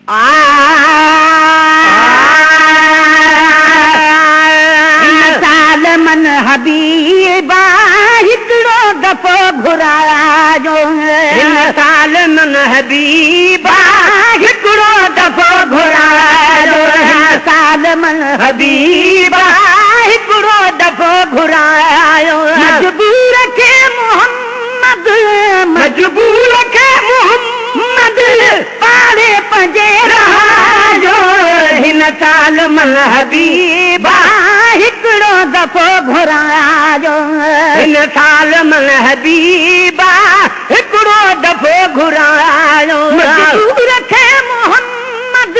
هن سال من حبيبا هڪڙو دفعو گهرايو. هن سال من حبيبا هڪڙو دفعو گهرايو. هن سال من حبيبا هڪڙو دفعو گهرايو. مجبور کي محمد، مجبور کي محمد پاڙي پنهنجي رهايو. هن سال من حبيبا هڪڙو دفعو گهرايو. هن سال من حبيبا هڪڙو دفعو گهرايو. مجبور کي محمد،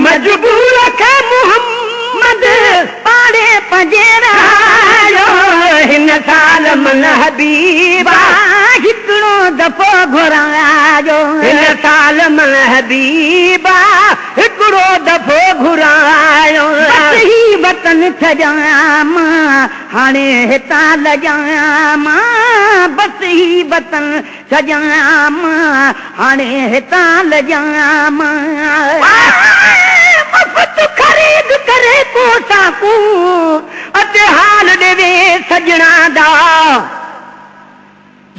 مجبور کي محمد پاڙي پنهنجي رهايو. هن سال من حبيبا هڪڙو دفعو گهرايو. هن سال من حبيبا هڪڙو دفعو گهرايو. بس هي وطن ڇڏيان مان، هاڻي هتان لڄان مان. بس هي وطن ڇڏيان مان، هاڻي هتان لڄان مان. مفت خريد ڪري ڪو ساڪو اتے حال ڏيوي سجڻا دا.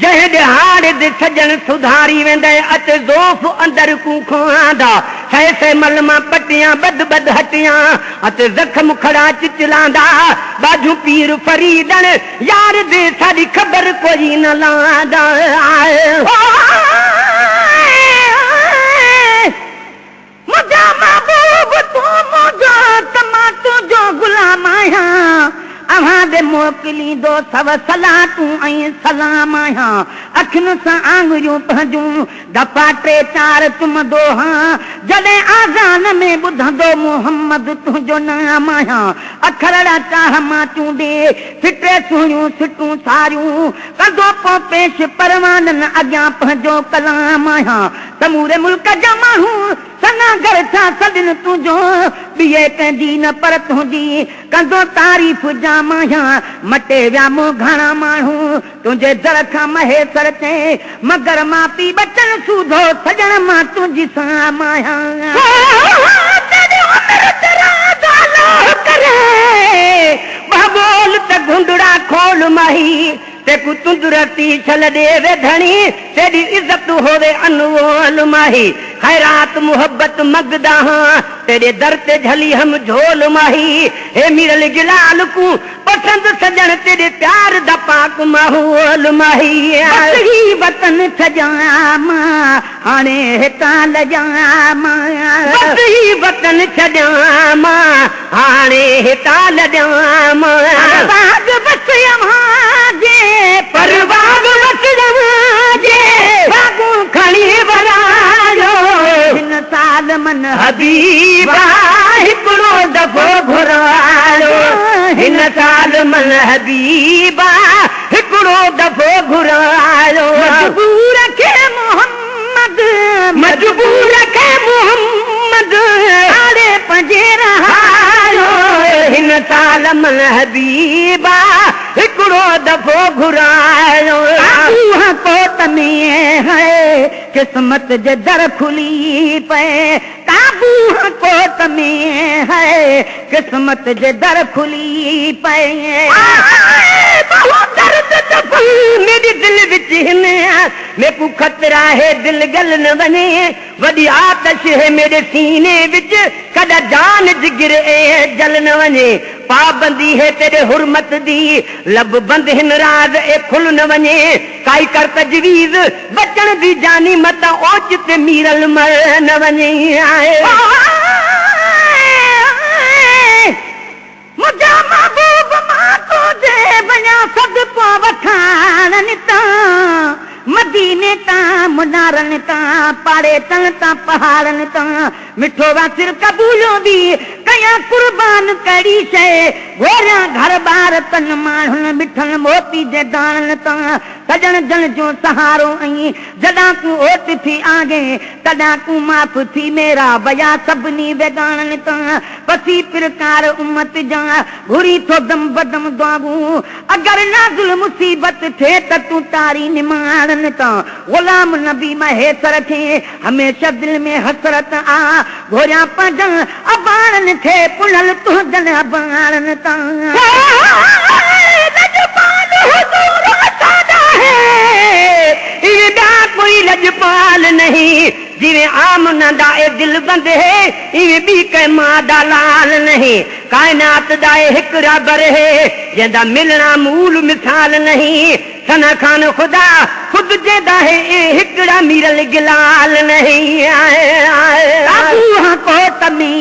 جنهن ڏهاڙي the سجڻ سڌاري ويندي اچ زوف اندر کو کواندا. سي سي مل مان پٽيان بد بد هٽيان اتے زخم کڙا چچلاندا. باجو پير فريدن يار دي ساڏي خبر ڪوئي نه لاندا. منهنجا محبوب تون منهنجو ته مان تنهنجو غلام آهيان. اوهان ڏي موڪليندو سو صلاتون ۽ سلام آهيان. اکين سان آڱريون پنهنجون دفعا ٽي چار چمندو هان، جڏهن آذان ۾ ٻڌندو محمد تنهنجو نام آهيان. اکرڙا چاهه مان چونڊي ڦٽي سهڻيون سٽون ساريون، ڪندو پوء پيش پروانن اڳيان پنهنجو ڪلام آهيان. سموري ملڪ جا ماڻهو سناگر ڇا سڏن تنهنجو، ٻئي ڪنهن جي نه پر تنهنجي ڪندو تعريف جام آهيان. مٽي ويا مون گهڻا ماڻهو تنهنجي در کان مهيسر چئي، مگر مان پي ٻچن سوڌو سڄڻ مان تنهنجي سام آهيان. تيڏي عمر دراز الله ڪري، ٻه ٻول ته گهنڊڙا کول ماهي. تيڪو تندرستي ڇل ڏي وي ڌڻي، تيڏي عزت ہووي انمول ماهي. خيرات محبت منگدا هان، تيڏي در تي جهلي هم جهول ماهي. هي ميرل جلال کو پسند سڄڻ، تيڏي پيار دا پاڪ ماحول ماهي. بس هي وطن ڇڏيان مان، هاڻي هتان لڄان مان. بس هي وطن ڇڏيان مان، هاڻي هتان لڄان مان. پر باغ بس اوهان جي، پر باغ بس اوهان جي، باغون کڻي ورايو. هن سال من حبيبا هڪڙو دفعو گهرايو. هن سال من حبيبا هڪڙو دفعو گهرايو. مجبور کي محمد، مجبور کي محمد پاڙي پنهنجي رهايو. هن سال من حبيبا هڪڙو دفعو گهرايو. قابو ڪوٽ ۾ هي قسمت جي در کلي پئي. قابو ڪوٽ ۾ هي قسمت جي در کلي پئي. بهو درد دفن ميري دل وچ هن، ميڪو خطرا هي دل گل نه وڃي. وڏي آتش هي ميري سيني وچ، ڪڏا جان جگر اي جل نه وڃي. پابندي هي تيڏي حرمت the, لب بند هن راز اي کل نه وڃي. ڪائي ڪر تجويز بچڻ the جاني، متان اوچتي ميرل مر نه وڃي. منهنجا محبوب مان تنهنجي وڃان صدقو وٺاڻن تان، مديني تان، منارن تان، پاڙي تن تان، پهاڙن تان. مٺو واسر قبوليو به ڪيان قربان ڪهڙي شيء، گهوريان گهر ٻار تن ماڻهن مٺن موتي جي داڻن تان سڄڻ جن جو سهارو ۽ جڏان تون اوٽ ٿي آگي تڏان تون معاف ٿي ميرا ويا سڀني ويڳاڻن تان پسي پرڪار امت جا گهري ٿو دم بدم دعاگون اگر نازل مصيبت ٿئي ته تون ٽاري نماڻن تان غلام نبي مهيسر کي هميشه دل ۾ حسرت آ گهوريان پنهنجن اباڻن کي پنهل تنهنجن اباڻن تان. لڄپال حضور اسان دا هي ايوين ٻيا ڪوئي لڄپال نهين جيوين آمنه دا اي دلبند هي ايوين ٻي ڪنهن مان دا لال نهين ڪائنات دا اي هڪ رهبر هي جنهن دا ملڻا مول مثال نهين ثنا خان خدا خود جنهن دا هي اي هڪڙا ميرل گلال نهين. قابو ڪوٽ ۾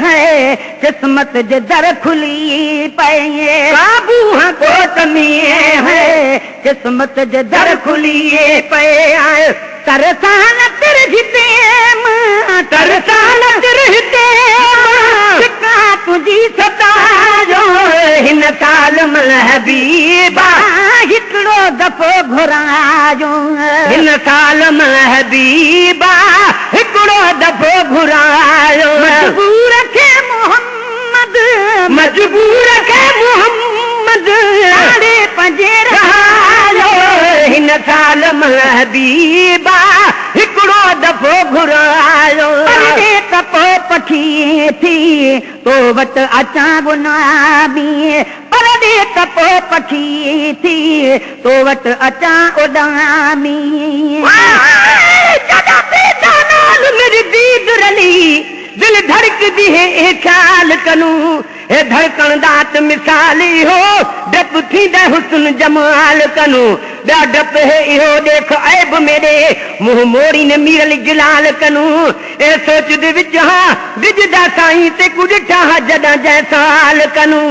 هي قسمت جي در کلي پئي. قابو ڪوٽ ۾ هي قسمت جي در کلي پئي. ترسان ترهتي مان ترسان ترهتي مان سڪا تنهنجي سدا جو هن سال من حبيبا هڪڙو دفعو گهرايو. هن سال من حبيبا هڪڙو دفعو گهرايو. مجبور کي محمد مجبور کي محمد ساڍي پنجي رهايو. هن سال من حبيبا هڪڙو دفعو گهرايو. پرڏي ته پوءِ پکي ٿي تو وٽ اچان گنامي پرڏي ته پوءِ پکي ٿي تو وٽ اچان اڏامي. جڏهن تيجا نال ميري ديد رلي دل ڌڙڪدي هي اي خيال ڪنو هي ڌڙڪڻ دات مثال اهو ڊپ ٿيندي حسن جمال ڪنو ٻيا ڊپ هي اهو ڏيک عيب ميري منهن موڙي نه ميرل جلال ڪنو اي سوچ the وچ ها ڊڄدا سائين تي ڪو ڏٺا ها جڏهن جنهن سال ڪنو.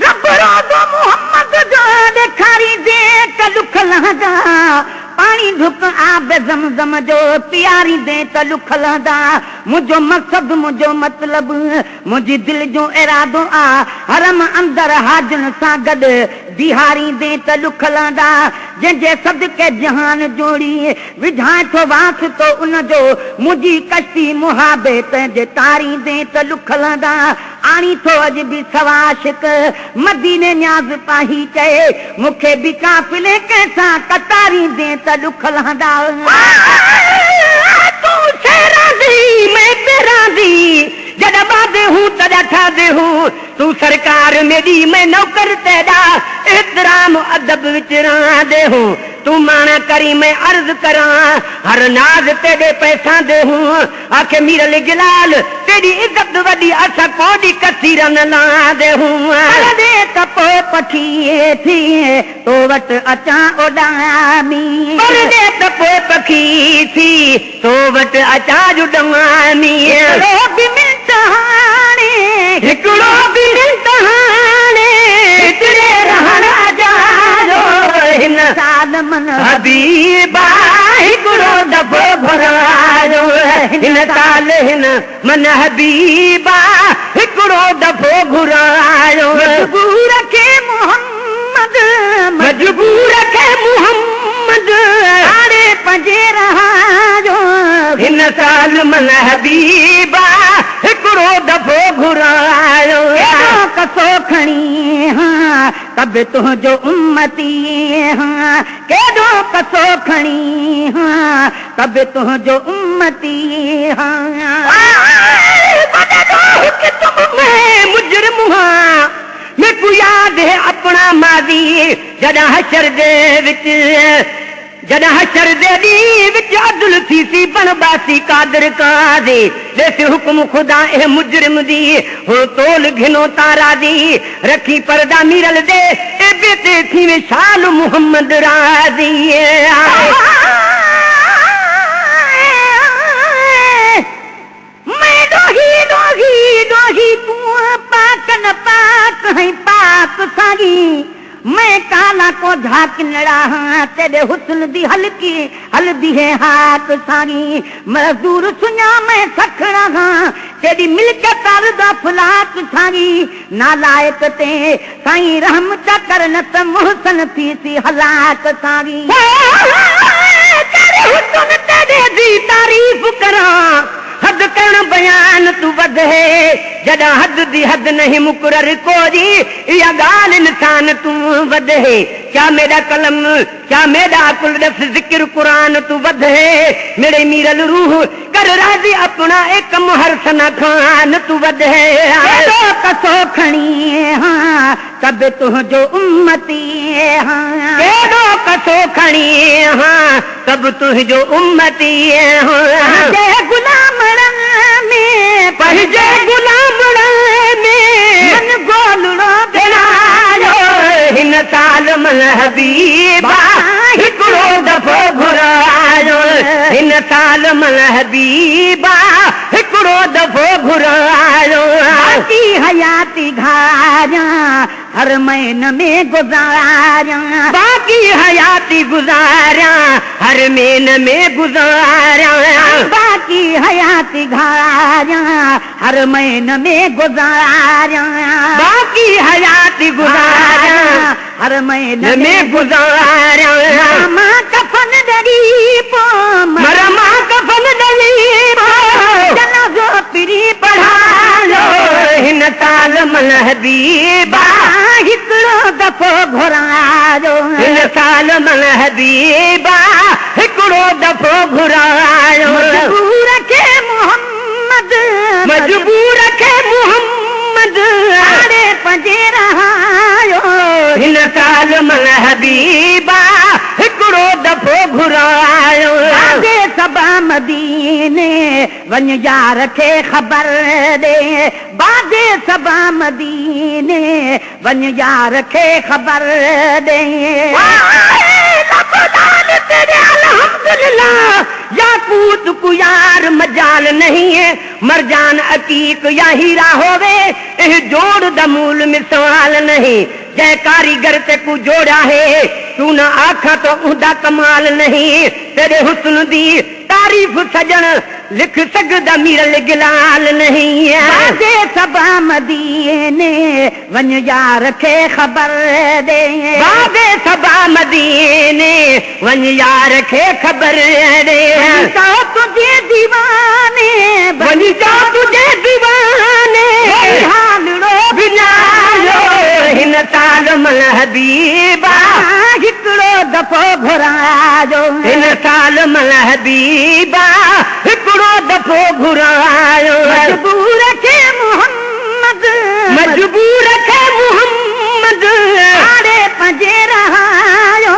رب روزو محمد جو ڏيکاريندي ته ڏک لهندا پاڻي ڍڪ آب زمزم جو پياريندي ته ڏک لهندا. منهنجو مقصد منهنجو مطلب منهنجي دل جو ارادو آ حرم اندر حاجن سان گڏ بيهاريندي ته ڏک لهندا. جنهن جي صدقي جهان جوڙي وجهائي ٿو واسطو ان جو منهنجي ڪشتي محابت جي تاريندي ته ڏک لهندا. آڻي ٿو اڄ به سواشڪ مديني نياز پاهي چئي مون کي به قافلي ڪنهن سان قطاريندي ته ڏک لهندا. تون شيرازي مين پيرازي جڏهن باندي هون تڏهن ٺاندي هون تون سرڪار ميڏي مين نوڪر تيڏا احترام ادب وچ رهندي هون تون ماڻا ڪري مين عرض ڪران هر ناز تيڏي پئسان the هون آکي ميرل جلال تيڏي عزت وڏي اسان ڪوڏي ڪثير نه لاندي هون. پرڏي ته پوءِ پکي ٿي تو وٽ اچان اڏامي. پرڏي ته پوءِ پکي ٿي تو وٽ اچان اڏامي. هڪڙو به منٽ هاڻي هڪڙو به منٽ هاڻي هتڙي رهڻ اجايو. هن سال من حبيبا هڪڙو دفعو گهرايو. هن سال هن من حبيبا هڪڙو دفعو گهرايو. مجبور کي محمد مجبور کي محمد ساڍي پنجي رهايو. هن سال من حبيبا هڪڙو دفعو گهرايو. ڪيڏو ڪسو کڻي ها ته به تنهنجو امتي ها ڪيڏو ڪسو کڻي ها ته به تنهنجو امتي ها. مجرم ها ميري को याद है अपना माज़ी जॾहिं हशर दे विच जॾहिं हशर दे ॾींहुं विच अदुल थी सी बनबासी कादर काज़ी ॾेस हुकुम खुदा ए मुजरिम दी हुण तोल घिनो तारा दी रखी पर्दा मीरल दे ए बेते थी वे शाल मोहम्मद राज़ी। मैं ॾोही ॾोही ॾोही तूं पाक न पाक है पाक सागी मैं काला को झाकनड़ा हाँ, तेरे हुस्न दी हल्की हल्दी है हाथ सारी। मजदूर सुना मैं सखड़ा हाँ, तेरी मिलकत दा फुलात सारी। नालायक ते साईं रहम चा कर न त मोहसन थी सी हलाक सारी। तेरे हुस्न तेरे दी तारीफ करा, हद करण बयान तू वधे। जॾा हद दी हद नहीं मुकरर कोरी, इहा ॻाल्हि इंसान तू वधे। क्या मेरा कलम क्या मेरा अकुल दस जिक्र कुरान तू वधे। मेरे मीरल रूह कर राजी अपना एक हर सना खान तू वधे। कसो खणी हाँ तब तुझो उम्मती हाँ, केॾो कसो खणी हाँ तब तुझो उम्मती हाँ। गुलाम में पंहिंजे गुलाम में मन गोलड़ो बनायो। हिन साल मन हबीबा हिकिड़ो दफ़ो घुरायो। हिन साल मन हबीबा हिकिड़ो दफ़ो घुरायो। बाकी हयाती घारिया हर महीन में गुजारिया, बाकी हयाती गुजारिया हर महीन में गुजारिया। बाकी हयाती घारिया हर महीन में गुजारिया, बाकी हयाती गुजारिया हर महीन में गुजारिया। मरमा कफन ॾेई पो, मरमा कफन ॾेई पो, जनाज़ो पिरी पढ़ायो। हिन साल मन हबीबा हिकिड़ो दफ़ो घुरायो। हिन साल मन हबीबा हिकिड़ो दफ़ो घुरायो। मजबूर खे मोहम्मद, मजबूर खे मोहम्मद साढ़े पंजे रहायो। हिन साल मन हबीबा हिकिड़ो दफ़ो घुरायो। सबा मदीने वञ यार खे ख़बर ॾे, बादे सबा मदीने वञ यार खे ख़बर ॾे। अल्हम्दुलिल्लाह याकूत को यार मजाल नहीं है, मरजान अकीक या हीरा होवे एह जोड़ दमूल मिसाल नहीं। जै कारीगर ते को जोड़ा है तू न आखा तो उदा कमाल नहीं। तेरे हुस्न दी तारीफ सजन लिख सकदा मीरल गिलाल नहीं। बादे सबा मदीने वञ यार खे ख़बर ॾे, बादे सबा मदीने वञ यार खे ख़बर ॾे। तुझे दीवाने वञ जा तुझे दीवाने हालड़ो बिनायो। हिन साल मन हबीबा हिकिड़ो दफ़ो घुरायो। हिन साल मन हबीबा हिकिड़ो दफ़ो घुरायो। मजबूर खे मोहम्मद, मजबूर खे मोहम्मद साढ़े पंजे रहायो।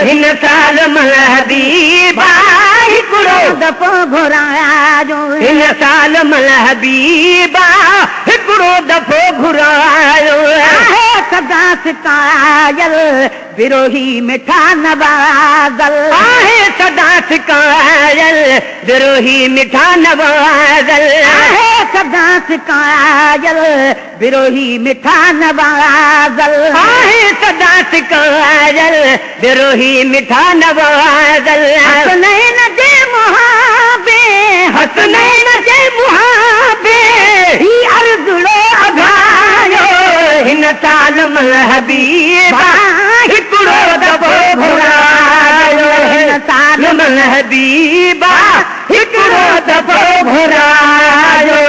हिन साल मन हबीबा हिकिड़ो दफ़ो घुरायो। हिन साल मन हबीबा हिकिड़ो दफ़ो घुरायो। आहे सदा सिकायल बिरोही मिठा नवाज़ल, आहे सदा सिकायल बिरोही मिठा नवाज़ल। आहे सदा सिकायल बिरोही मिठा नवाज़ल, आहे सदा सिकायल बिरोही मिठा नवाज़ल। हसनैन जे मुहाबे, हसनैन जे मुहाबे ही अर्ज़ड़ो अघायो। हिन साल मन हबीबा हिकिड़ो दफ़ो घुरायो। हिन साल मन हबीबा हिकिड़ो दफ़ो घुरायो।